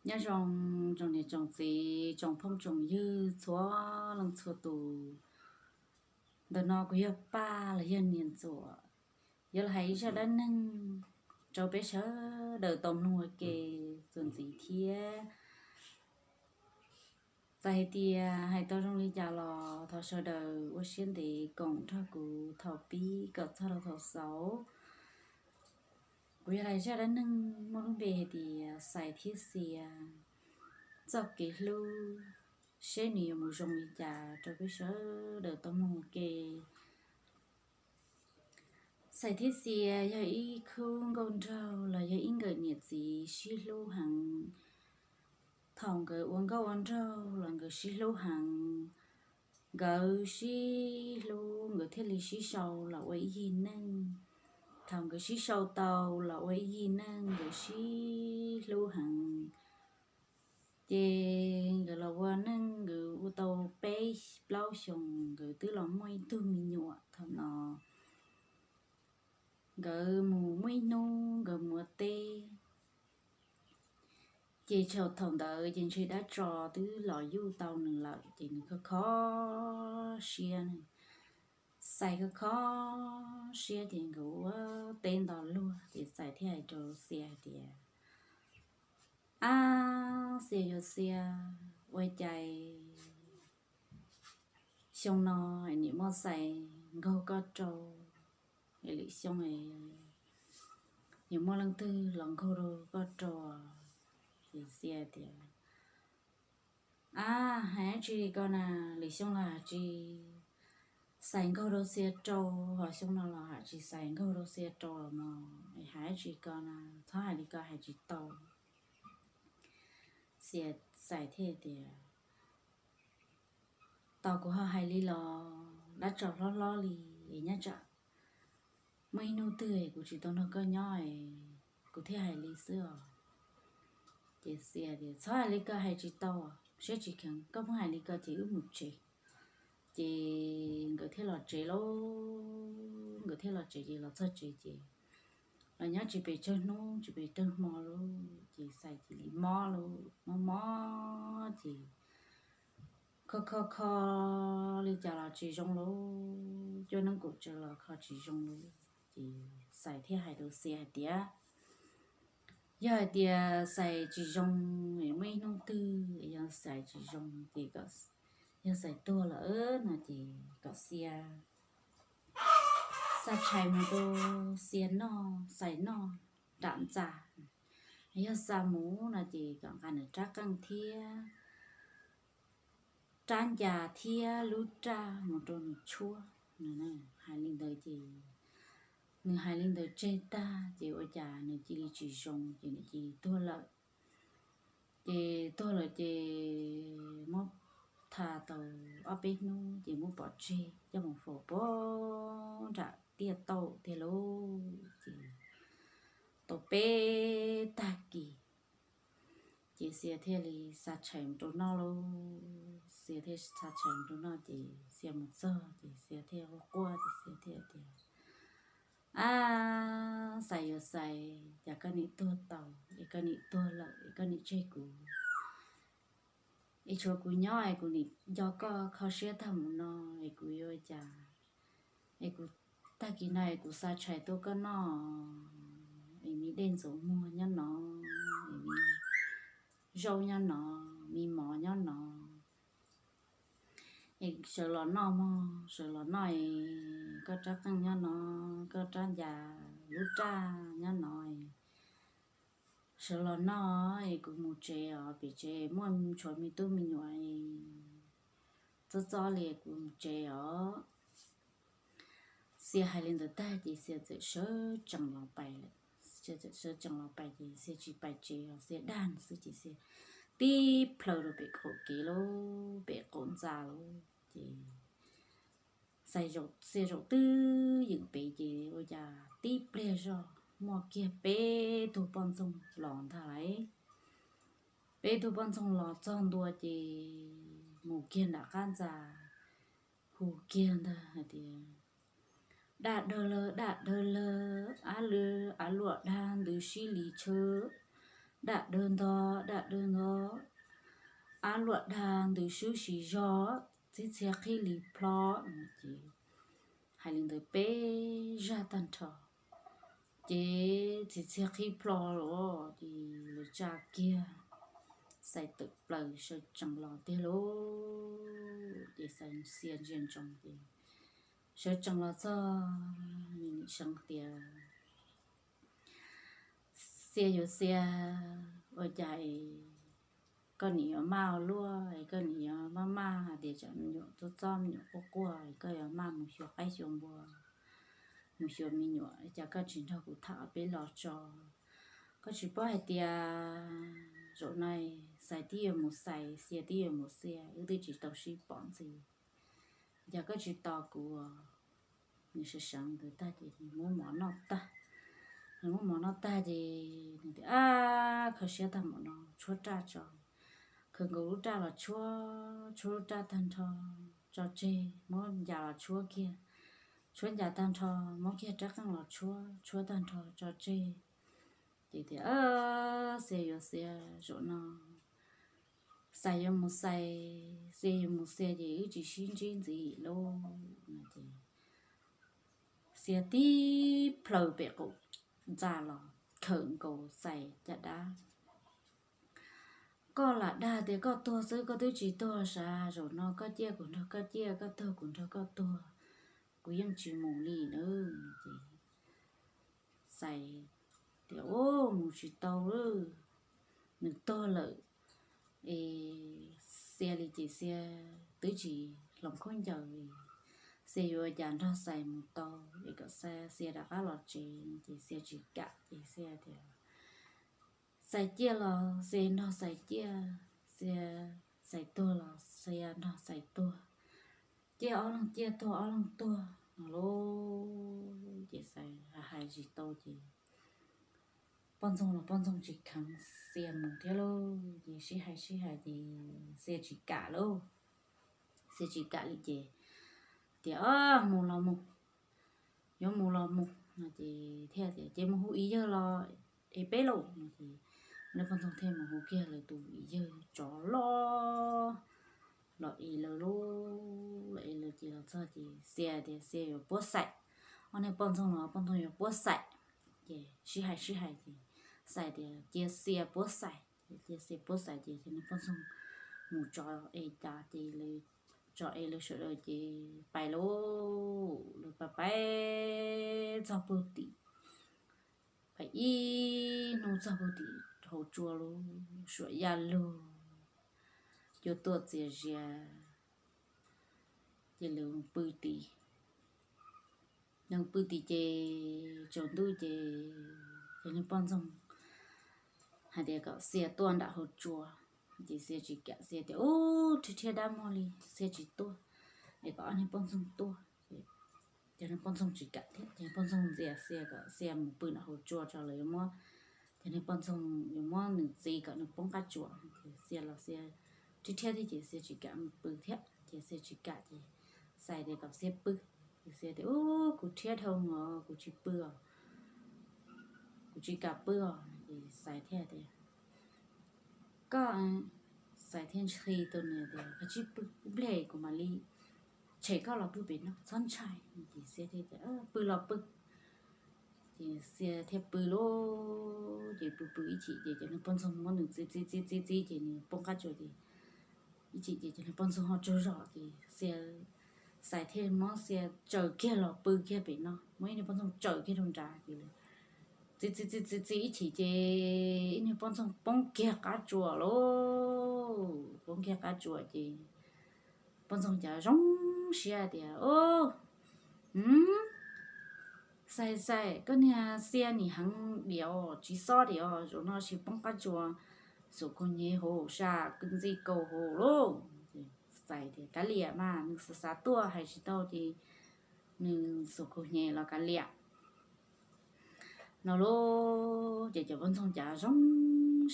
Nyob zoo tsoom niam tsoom txiv, tsoom phooj tsoom ywg txhua leej txhua tus. Ntawm no kuv yog Paj los yog Niam Ntxuam, yuav los hais ib zaj dab neeg rau peb sawv daws tau mloog ua ke txuas ntxiv thiab. Txawm hais tias hais tau zoo li cas los thov sawv daws ua siab ntev koom nrog kuv thaum pib kom txog rau thaum xaus. Kuv yog hais zaj dab neeg muaj lub npe hais tias Xais thiab Xia txoj kev hlub, seb nws yuav mus zoo li cas rau peb sawv daws tau mloog ua ke. Xais thiab Xia yog ib khub nkauj nraug los yog ib nkawm niam txiv sib hlub heev. Thaum nkawd ua nkauj ua nraug los nkawd sib hlub heev. Nkawd sib hlub nkawd thiaj li sib sau los ua ib yig neej. Thaum nkawd sib sau tau los ua ib yig neej nkawd sib hlub heev. Ces nkawd los ua neej nkawd ua tau peb plaub xyoos nkawd twb los muaj ib tug me nyuam. Thaum no nkawd mus muaj ib hnub nkawd mus ua teb, ces thaum ntawd ces ntshe dab tsov twb los yuj tau nws lawm ces nws kho kho siab. Xais kho kho siab ces nkawd ua teb nto luag ces Xais thiaj hais rau Xia hais tias, Ab Xia yuav Xia, ua cas xyoo no niam muab Xais nkaug koj rau, es lwm xyoo yuav muaj leej twg los nkaug rau koj rau? Ces Xia tias, Ab, hais dab tsi li ko na, lwm xyoo los hais tsis Xais nkaug rau Xia rau, ho xyoo no los hais tsis Xais nkaug rau Xia rau los mas es hais dab tsi ko na, txhob hais li ko hais tsis tau. Xia, Xais thiaj tias, Tau kuv ho hais li los dab tsov hlob hlob li, es nyob tsam muaj ib hnub twg kuv tsis tau nrog koj nyob, kuv thiaj hais li xwb os. Ces Xia tias, Txhob hais li ko hais tsis tau, siab tsis kheev, koj pheej hais li ko ces wb mus tsev. Ces nkawd thiaj los tsev lauj, nkawd thiaj los tsev ces los txog tsev ces los nyob tsis pes tsawg hnub tsis pes tsawg hmo lauj ces Xais cia li mob lauj, mob mob ces kho kho kho li cas los tsis zoo lauj, cuaj neeb kaum tsawv los kho tsis zoo lauj. Ces Xais thiaj hais rau Xia hais tias, Yog hais tias Xais tsis zoo, muaj ib hnub twg yog Xais tsis zoo ces kom, yog Xais tuag lawm no ces kom Xia xa tshais mus rau Xia noj, Xais noj nram ntxa. Yog xa mus no ces kom nqa nws rab qeej thiab rab ncas thiab lub raj mus rau nws tshuab. Hais li ntawd ces, nws hais li ntawd tseg tag ces ua cas nws cia li tsis zoo ces nws cia li tuag lawm. Ces tuag lawm ces muab tha tau ob peb hnub ces muab pov tseg coj mus faus puag nram tiaj tauj tiag lauj. Ces tau peb tag kis ces Xia thiaj li xa tshais mus rau noj lauj. Xia thiaj xa tshais mus rau noj ces Xia mus txog ces Xia thiaj quaj quaj ces Xia thiaj tias, Ab, Xais yuav Xais, cas koj nim tuag tau, es koj nim tuag lawm es koj nim tseg kuv, es tshuav kuv nyob es kuv nim nco koj kho siab tag mus no, es kuv yuav ua cas, es kuv tag kis no es kuv xa tshais tuaj koj noj, es me dej ntxuav muag nyob no, es me zaub nyob no, me mov nyob no, es sawv los noj mog, sawv los noj es koj rab qeej nyob no, koj rab ncas lub raj nyob no, sawv los noj es kuv mus tsev os, pem tsev muaj tshuav me tub me nyuam, txob txob li kuv mus tsev os. Xia hais li ntawd tag ces Xia txawm sawv tsees los pais lawm. Xia txawm sawv tsees los pais ces Xia tsis pais tsev os, Xia dag nws xwb ces Xia tib plhaw rau pem qaum kev lauj, pem qaum ntxa lauj. Ces Xia zaum twb yeem pem ces ua cas tib pliag zog muaj kiag peb tug poj ntxoog los ntag lauj. Peb tug poj ntxoog los txog ntua ces mus kiag nram qab ntxa, hu kiag ntag hais tias, Daj dawg lawg, daj dawg lawg, av lwj av luam dag ntws sib li tshwb, daj dawb ntog daj dawb ntog, ab luam dag ntws swb si zog, txiv txhia qhib li plho. Ces hais li ntawd peb zaj tag nrho, ces txiv txhia qhib plho lawm ces lawv tsa kiag Xais tawm plaws sawv tsees los tiag lauj. Ces Xais Xia ntsia ntsoov ces sawv tsees los txog, nws nim seev tias, Xia yuav Xia, ua cas es koj nim yuav maj ua luaj es koj nim yuav maj maj hais tias tsam me nyuam txob txob me nyuam quaj quaj es koj yuav maj mus xyuas qaib xyuas npua, mus xyuas me nyuam, cas koj tsis nrog kuv tham peb los tso? Koj tsis paub hais tias zaum no Xais twb yuav mus Xais, Xia twb yuav mus Xia, wb twb tsis tau sib pom ntxiv, cas koj tsis tos kuv? Nws sawv seev ntawd tag ces nws muab mov noj tag. Nws muab mov noj tag ces nws tias, Ab, kho siab tag npaum no, tshuab raj tso. Khaws nkaus lub raj los tshuab, tshuab lub raj tag nrho tso tseg, muab ncas los tshuab kiag, tshuab ncas tag nrho, muab kiag rab qeej los tshuab, tshuab tag nrho tso tseg. Ces tias, Xia yuav Xia, zaum no Xais yuav mus Xais, Xia yuav mus Xia ces wb tsis sib ntsib ntxiv lauj. No ces Xia tib plhaws pem qaum ntxa los khawm nkaus Xais caj dab. Koj lam dag tias koj tuag xwb, koj twb tsis tuag sav, zaum no koj ciaj kuv nrog koj ciaj, koj tuag kuv nrog koj tuag, kuv yeej tsis mus li na. Ces Xais tias, Ub, mus tsis tau lawm, nws tuag lawm es Xia li ces Xia twb tsis hloov khaub ncaws li, Xia yuav ua cas nrog Xais mus tau es kom Xia rov qab los tsev no ces Xia tsis kam ces Xia tias, Xais ciaj los Xia nrog Xais ciaj, Xia, Xais tuag los Xia nrog Xais tuag, ciaj ob leeg ciaj tuag ob leeg tuag no lauj. Ces Xais hais tsis tau ces poj ntxoog los poj ntxoog tsis kheev Xia mus thiab lauj, ces sib hais sib hais ces Xia tsis kam lauj. Xia tsis kam li ces tias, Mus los mus, yuav mus los mus no ces thiaj tias, Ces mus hu ib yawg los es peb lauj no ces lawv poj ntxoog thiaj mus hu kiag lawv tus ib yawg tsov loj los es lawv lauj, los es lawv ces los txog ces Xia tias Xia yuav puab Xais, ob niag poj ntxoog los poj ntxoog yuav puab Xais, ces sib hais sib hais ces Xais tias cia Xia puab Xais, cia Xia puab Xais ces cov niag poj ntxoog mus tso es cas ces lawv tso es lawv sawv daws ces pais lauj, lawv pais pais txog puag tim, pais ib hnub txog puag tim hauv tsua lauj, suam yaj lug, cua tuaj txias zias, ces lawv pw tim, lawv pw tim ces tsaus ntuj ces cov niag poj ntxoog hais tias kom Xia tuaj nram hauv tsua, ces Xia tsis kam, Xia tias, Ub, rhiab rhiab dab muag li, Xia tsis tuaj, es kom ob niag poj ntxoog tuaj. Cov niag poj ntxoog tsis kam thiab, cov niag poj ntxoog ntxias Xia kom Xia mus pw nram hauv tsua tso lawv yuav muab, cov niag poj ntxoog yuav muab nws txi kom nws poob qab tsuas. Ces Xia los Xia rhiab rhiab thiab ces Xia tsis kam mus pw thiab, ces Xia tsis kam ces Xais tias kom Xia pw. Ces Xia tias, Ub, kuv rhiab dhau os, kuv tsis pw os, kuv tsis kam pw os. Ces Xais thiaj tias, Koj, Xais thiaj ntshai tus nws tias, Koj tsis pw, ib pliag kuv mam li tshem koj los pw pem no, txhob ntshai. Ces Xia thiaj tias, Pw los pw. Ces Xia thiaj pw lauj, ces pw pw ib chim ces cov niag poj ntxoog muab nws txi txi txi txi txi ces nws poob qab tsua ces ib chim ces cov niag poj ntxoog ho tsaug zog ces Xia, Xais thiaj muab Xia tsaws kiag los pw kiag pem no, muab ib niag poj ntxoog tsaws kiag rau nrad ces txi txi txi txi txi ib chim ces ib niag poj ntxoog poob kiag qab tsua lauj, poob kiag qab tsua ces poj ntxoog cav zoo siab tias, Xais, Xais, koj niag Xia nim heev diam, tsis xob diam, zaum no tsis poob qab tsua, xuas khaus hnyev hauv sab kwv ntxij kaus hauv lauj. Xais tias, Kav liam mas, nws xav xav tuaj hais tsis tau ces nws xuas khaus hnyev los kav liam no lauj. Ces cov poj ntxoog cav zoo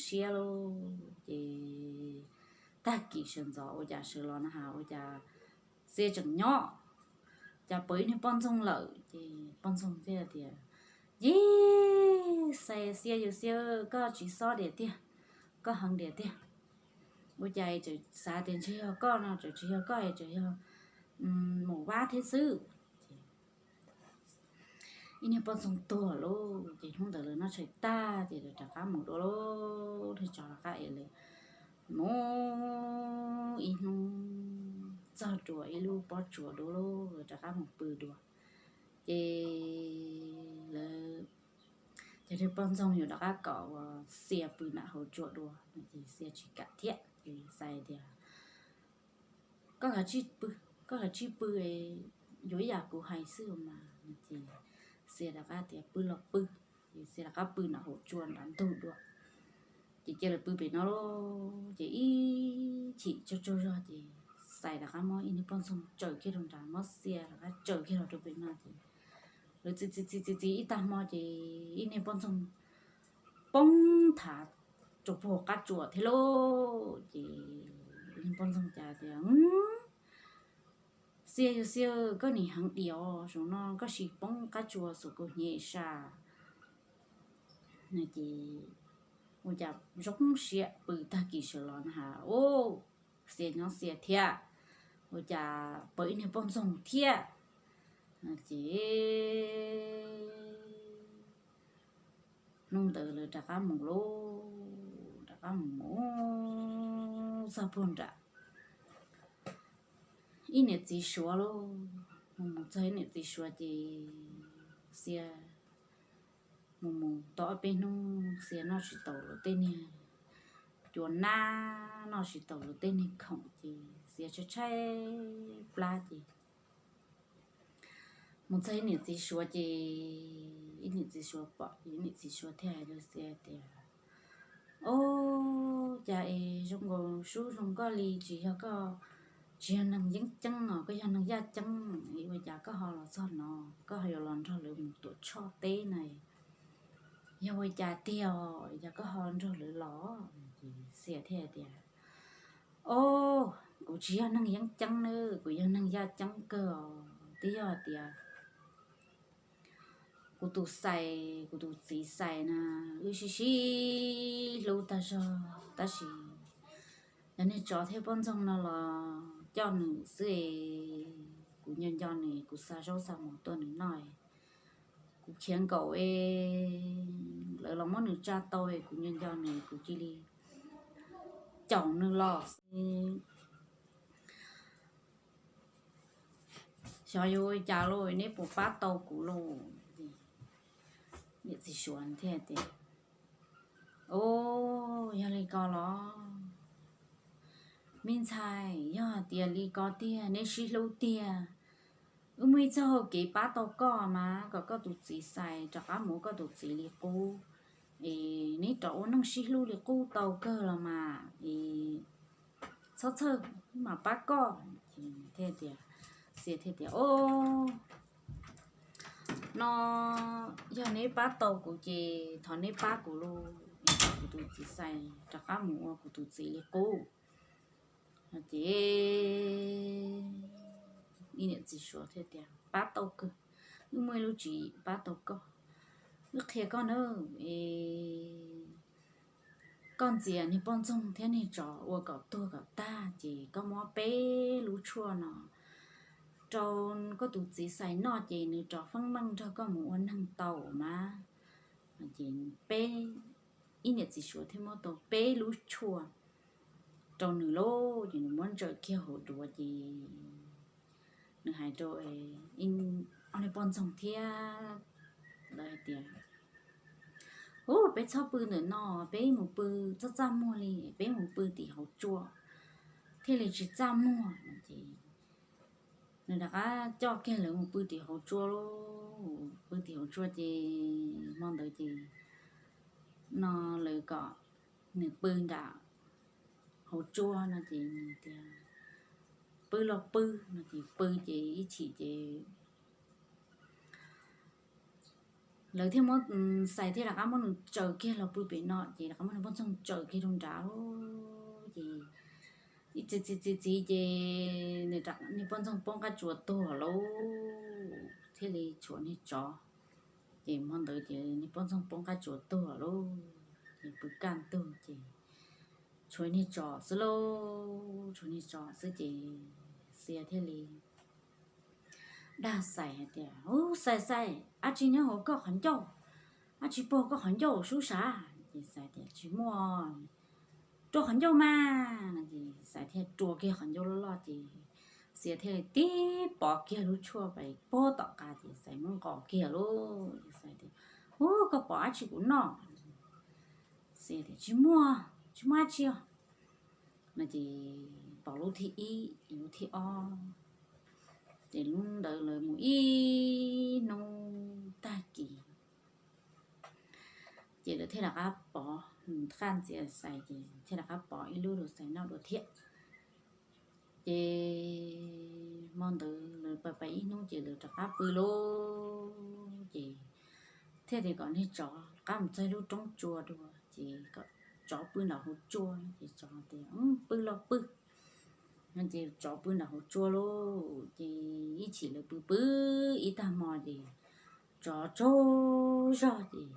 siab lauj. Ces tag kis sawv ntxov ua cas sawv los na has ua cas Xia tseem nyob, cas pom ib niag poj ntxoog lawm. Ces poj ntxoog thiaj tias, Yis, Xia, yus Xia, koj tsis xob diam tiag, koj heev diam tiag. Ua cas tseem xav tias ntshe yog koj no, tseem tsis yog koj, tseem yog mus vab thiab xwb. Ib niag poj ntxoog tuag lauj, ces hnub ntawd lawv noj tshais tag ces lawv rov qab mus dua lauj, thiaj tso rov qab es lawv mus ib hnub txog dua ib lub pob tsuas dua lauj, lawv rov qab mus pw dua. Ces lawv, ces niag poj ntxoog yuav rov qab kom Xia pw nram hauv tsua dua, ces Xia tsis kam thiab, ces Xia tias, koj kav tsij pw, koj kav tsij pw, yuav ib yam kuv hais xwb mas. Ces Xia rov qab tias pw los pw, ces Xia rov qab pw nram hauv tsua nram ntug dua. Ces cia lawv pw pem no lauj, ces ib chim tsaug tsaug zog ces Xia rov qab muab ib niag poj ntxoog tsaws kiag rau nrad, muab Xia rov qab tsaws kiag los rau pem no ces lawv txiv txiv txiv txiv txiv ib tag hmo ces ib niag poj ntxoog poob thav rau puag qab tsua thiab lauj. Ces ib niag poj ntxoog cas tias, Xia, yus Xia, koj nim heev diam os, zaum no koj sim poob qab tsua xuas kaus hniav sas. Ces ua cas zoo siab pw tag kis sawv los na has, ub, Xia nyob Xia thiab, ua cas pom ib niag poj ntxoog thiab. Ces hnub ntawd lawv rov qab mus lauj, rov qab mus mus txog puag nram ib niam txiv suav lauj. Mus mus txog ib niam txiv suav ces Xia mus mus tau ob peb hnub Xia noj tsis taus lawv tej niag cua nab, noj tsis taus lawv tej niag khoom ces Xia tshaib tshaib plab ces mus txog ib niam txiv suav ces ib niam txiv suav pom ces ib niam txiv suav thiaj hais rau Xia tias, Ob, cas es zoo nkaus sub zoo nkauj li, tsis yog koj, tsis yog neeg yeeb ceeb os, koj yog neeg yaj ceeb, ua cas koj ho los txog no, koj ho yuav los nrog lawv mus tuam tshoj teb na? Yog ua cas tiag os, yog koj ho nrog lawv los? Xia thiaj tias, Ob, kuv tsis yog neeg yeeb ceeb na, kuv yog neeg yaj ceeb kawg os. Twb yog hais tias kuv tus Xais, kuv tus txiv Xais na, wb sib sib hlub tag zog, tab sis cov niag tsov thiab poj ntxoog no los coj nws xwb es kuv nco nco nws, kuv xa zaub xa mov tuaj nws noj, kuv khiav nkaum es lawv los muab nws tsa tau es kuv nco nco nws, kuv cia li caum nws los xwb. Xyov yuav ua cas lauj, neb puas pab tau kuv lauj? Niam txiv suav thiaj tias, Ob, yog li ko los, me ntxhais, yog hais tias li ko tiag, neb sib hlub tiag, wb muaj ib txoj hau kev pab tau koj mas, kom koj tus txiv Xais rov qab mus ua koj tus txiv li qub, es neb rov ua neej sib hlub li qub tau kawg los mas, es txhob txhawj, wb mam pab koj. Thiaj tias, Xia thiaj tias, Ob, no yog neb pab tau kuv ces thov neb pab kuv lauj, es kom kuv tus txiv Xais rov qab mus ua kuv tus txiv li qub. Ces ib niam txiv suav thiaj tias, Pab tau kawg, wb muaj ib lub tswv yim pab tau koj. Wb qhia koj nawb, es koj ntxias niag poj ntxoog thiab niag tsov ua kom tuag kom tag ces koj muab peb lub tshuaj no rau koj tus txiv Xais noj ces nws rov feeb meej nrog koj mus ua neeg tau mas. Ces peb, ib niam txiv suav thiaj muab tau peb lub tshuaj rau nws lauj, ces nws muab ntsaws kiag hauv duav ces nws hais rau ob niag poj ntxoog thiab lawv hais tias, Ub, peb txhob pw ntawm no, peb mus pw txaj txaj muag li, peb mus pw tim hauv tsua thiaj li tsis txaj muag. Ces nws rov qab coj kiag lawv mus pw tim hauv tsua lauj, pw tim hauv tsua ces hmo ntawd ces no lawv kom nws pw nram hauv tsua no ces nws tias, Pw los pw, no ces pw ces ib chim ces lawv thiaj muab, Xais thiaj rov qab muab nws tsaws kiag los pw pem no ces rov qab muab niag poj ntxoog tsaws kiag rau nrad lauj. Ces ib txi txi txi txiv ces nws, niag poj ntxoog poob qab tsua tuag lauj, thiaj li tshuav niag tsov Ces hmo ntawd ces niag poj ntxoog poob qab tsuas tuag lauj, ces pw kaj ntug ces tshuav niag tsov xwb lauj, tshuav niag tsov xwb ces Xia thiaj li dag Xais hais tias, Ub, Xais, Xais, dab tsi nyob hauv koj qhov ncauj? Dab tsi puag koj qhov ncauj sub sav? Ces Xais tias, Tsis muaj, rua qhov ncauj mas. Ces Xais thiaj rua kiag qhov ncauj loj loj ces Xia thiaj li tib pov kiag lub tshuaj pais puag tom qab ces Xais muab nqos kiag lauj. Ces Xais tias, Ub, koj pov dab tsi kuv noj? Xia tias, Tsis muaj, tsis muaj dab tsi os. No ces pov lub thib ib, lub thib ob, ces lub ntawd lawv mus ib hnub tag kis ces lawv thiaj rov qab pov, qaj ntxias Xais ces thiaj rov qab pov ib lub rau Xais noj dua thiab. Ces hmo ntawd lawv pais pais ib hnub ces lawv rov qab pw lauj. Ces thiaj tias kom niag tsov rov qab mus txog lub roob tsua dua ces kom tsov pw nram hauv tsua. Ces tsov tias, Pw los pw. Ces tsov pw nram hauv tsua lauj. Ces ib chim lawv pw pw ib tag hmo ces tsov tsaug zog ces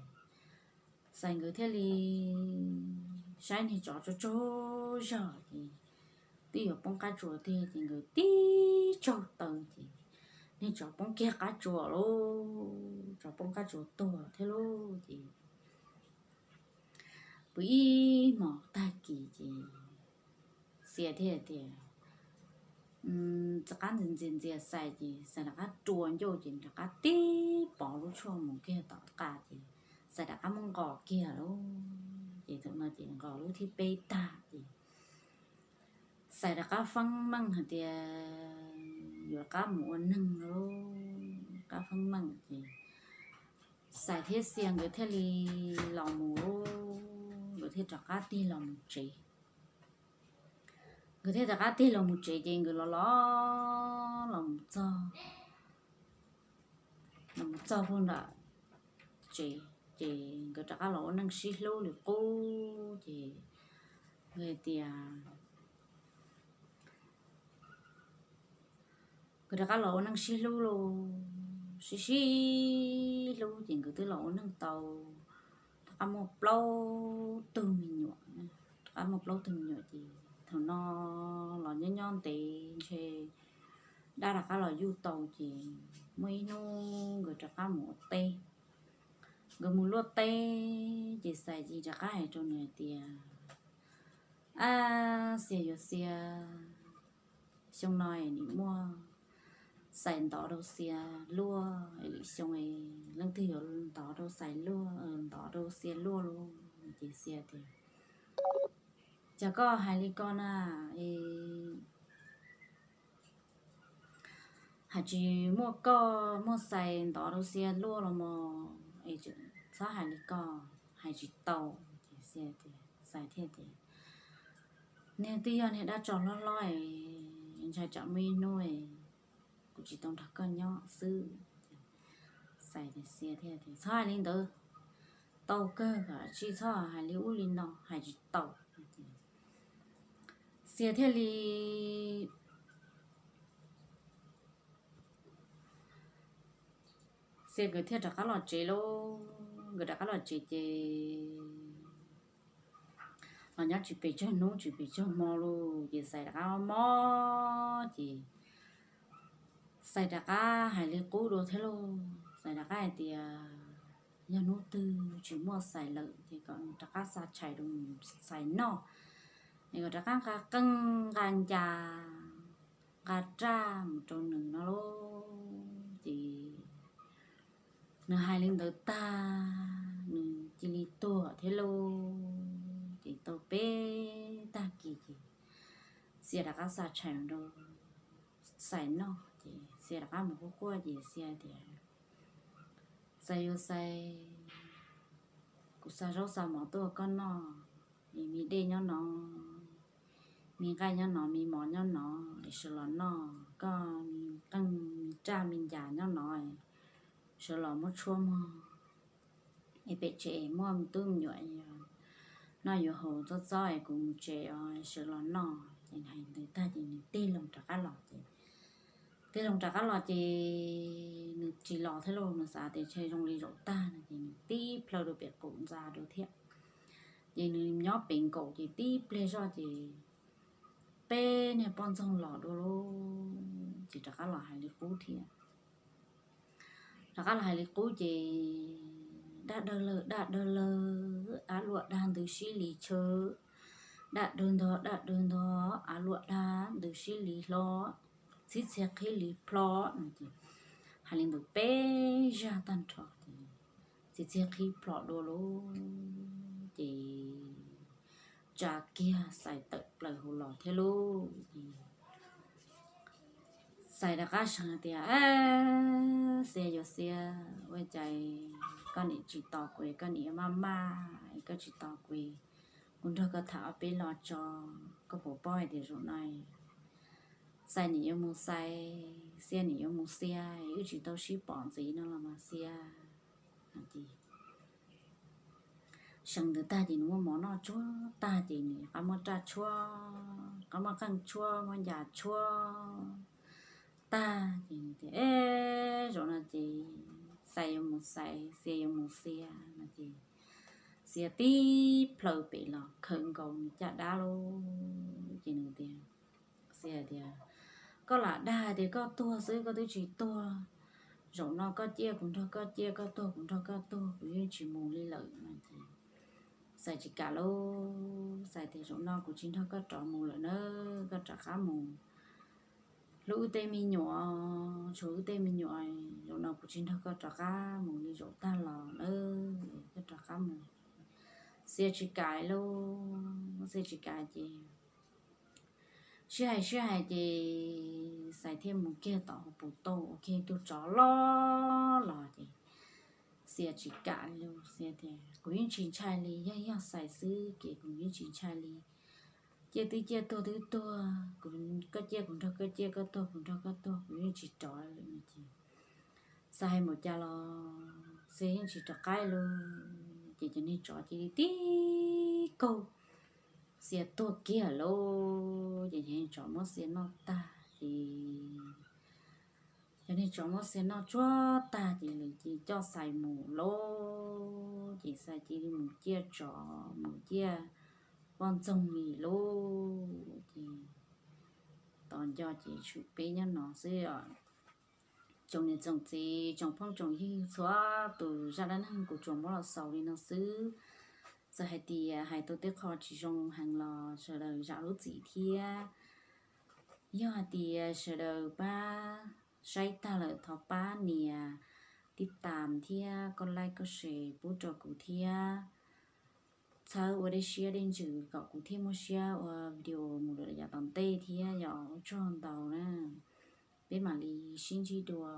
Xais nkawd thiaj li saib niag tsov tsaug tsaug zog ces twb yuav poob qab tsuas tiag ces nkawd tib tsaug taw ces niag tsov poob kiag qab tsuas lauj, tsov poob qab tsuas tuag thiab lauj. Ces pw ib hmos tag kis ces Xia thiaj tias, rov qab ntxias ntxias ntxias Xais ces Xais rov qab rua ncauj ces rov qab tib pov lub tshuaj mus kiag tom qab ces Xais rov qab muab nqos kiag lauj. Ces thaum no ces nqos lub thib peb tag ces Xais rov qab feeb meej hais tias yuav rov qab mus ua neeg lauj, rov qab feeb meej ces Xais thiab Xia nkawd thiaj li los mus lauj, nkawd thiaj rov qab tig los mus tsev. Nkawd thiaj rov qab tig los mus tsev ces nkawd los los los mus txog, los mus txog puag nram tsev ces nkawd rov qab los ua neej sib hlub li qub ces nkawd hais tias nkawd rov qab los ua neej sib hlub lauj, sib sib hlub ces nkawd twb los ua neej tau rov qab muaj plaub tug me nyuam, rov qab muaj plaub tug me nyuam ces thaum no los nyob nyob ntev ntshe dab rov qab los yuj tau ces muaj ib hnub nkawd rov qab mus ua teb. Nkawd mus luaj teb ces Xais rov qab hais rau nws hais tias, Ab Xia yuav Xia, xyoo no es nim muaj Xais ntov rau Xia luaj, lwm xyoo es leej twg yuav ntov rau Xais luaj, ntov rau Xia luaj lauj. Ces Xia tias, Cas koj hais li ko na, es hais tsis muaj koj muaj Xais ntov rau Xia luaj los mas, es txhob hais li ko, hais tsis tau. Ces Xia tias, Xais thiaj tias, Niag twb yog niag dab tsov hlob hlob es ntshai tsam muaj ib hnub es kuv tsis tau nrog koj nyob xwb. Xais tias, Xia thiaj tias, Txhob hais li ntawd, tau kawg, kom tsis txhob hais li ub li no, hais tsis tau. Xia thiaj li Xia nkawd thiaj rov qab los tsev lauj. Nkawd rov qab los tsev ces los nyob tsis pes tsawg hnub tsis pes tsawg hmo lauj, ces Xais rov qab mob mob ces Xais rov qab hais li qub dua thiab lauj. Xais rov qab hais tias, Yog hnub twg tsis muaj Xais lawm ces kom rov qab xa tshais rau Xais noj, es kom rov qab nqa qeej nqa ncas nqa raj mus rau nws no lauj. Ces nws hais li ntawd tag, nws cia li tuag thiab lauj. Ces tau peb tag kis ces Xia rov qab xa tshais rau Xais noj, ces Xia rov qab mus quaj quaj ces Xia tias, Xais yuav Xais, kuv xa zaub xa mov tuaj koj noj, es me dej nyob no, me nqaij nyob no, me mov nyob no, es sawv los noj, koj me qeej me raj me ncas nyob no, sawv los muab tshuaj mog. Es pem tsev es muaj me tub me nyuam noj yuav haus txob txob es kuv mus tsev os, sawv los noj. Ces hais ntawd tag ces nws tig loo rov qab los ces Tij Zoov rov qab los ces nws tsis los thiab lauj, nws xav tias ntshe zoo li zaum tag no ces nws tib plhaw rau pem qaum ntxa dua thiab. Ces nws nyob pem nkaum ces tib pliag zoj ces peb niag poj ntxoog los dua lauj, ces rov qab los hais li qub thiab. Rov qab los hais li qub ces daj dawg lawg daj dawg lawg, av luam dag ntws sib li chaw, daj dawg ntog daj dawg ntog, av luam dag ntws sib li hlo, txhib txhia qhib li plho no ces hais li ntawd peb zaj tag nrho ces txhib txhia qhib plho dua lauj, ces tsa kiag Xais tawm plaws hauv los thiab lauj. Ces Xais rov qab seev tias, Xia yuav Xia, ua cas koj niam tsis tos kuv, koj niam yuav maj maj koj tsis tos kuv, kuv nrog koj tham ob peb lo tso, koj puas paub hais tias zaum no Xais niam yuav mus Xais, Xia niam yuav mus Xia, wb tsis tau sib pom ntxiv no los mas Xia. Ces seev ntawd tag ces nws muaj mov noj tsuag tag ces nws rov qab muab raj tshuab, rov qab muab qeej tshuab, muab ncas tshuab tag ces nws tias, E, zaum no ces Xais yuav mus Xais, Xia yuav mus Xia no ces Xia tib plhaw pem los khawm nkaus nws caj dab lauj. Ces nws tias, Xia tias, Koj lam dag tias koj tuag xwb koj twb tsis tuag, zaum no koj ciaj kuv nrog koj ciaj, koj tuag kuv nrog koj tuag, kuv yeej tsis mus li lawm no ces Xais tsis kam lauj. Xais tias, Zaum no kuv tsis nrog koj rov mus lawm na, koj rov qab mus hlub wb tej me nyuam, tshuav wb tej me nyuam, zaum no kuv tsis nrog koj rov qab mus li zaum tag los na, koj rov qab mus. Xia tsis kam lauj, Xia tsis kam ces sib hais sib hais ces Xais thiaj mus kiag tom hauv paus tauj ua kiag ib tug tsov loj los ces Xia tsis kam li, Xia tias, Kuv yeej tsis ntshai li, yog yog Xais xwb ces kuv yeej tsis ntshai li. Ciaj twb ciaj, tuag twb tuag, koj ciaj kuv nrog koj ciaj, koj tuag kuv nrog koj tuag, kuv yeej tsis rov lawm no ces Xais hais npaum cas los Xia yeej tsis rov qab lauj. Ces cov niag tsov cia li tib kaug Xia tuag kiag lauj. Ces cov niag tsov muab Xia noj tag ces cov niag tsov muab Xia noj tsuag tag ces lawv cia li coj Xais mus lauj. Ces Xais cia li mus ciaj tsov mus ciaj poj ntxoog li lauj. Ces tos nco ces tshwm peb nyob no xwb os. Tsoom niam tsoom txiv tsoom phooj tsoom ywg txhua tus, zaj dab neeg kuv tsuas muab los xaus li no xwb. Txawm hais tias hais tau tej qho tsis zoo heev los sawv daws zam lub txim thiab. Yog hais tias sawv daws pab saib tag lawm thov pab nias tib tam thiab koj like koj share pub rau kuv thiab, txhawb ua dej siab dej ntsws kom kuv thiaj muaj siab ua video mus lawm yav tom ntej thiab yom. Ua tsaug ntau na, peb mam li sib ntsib dua.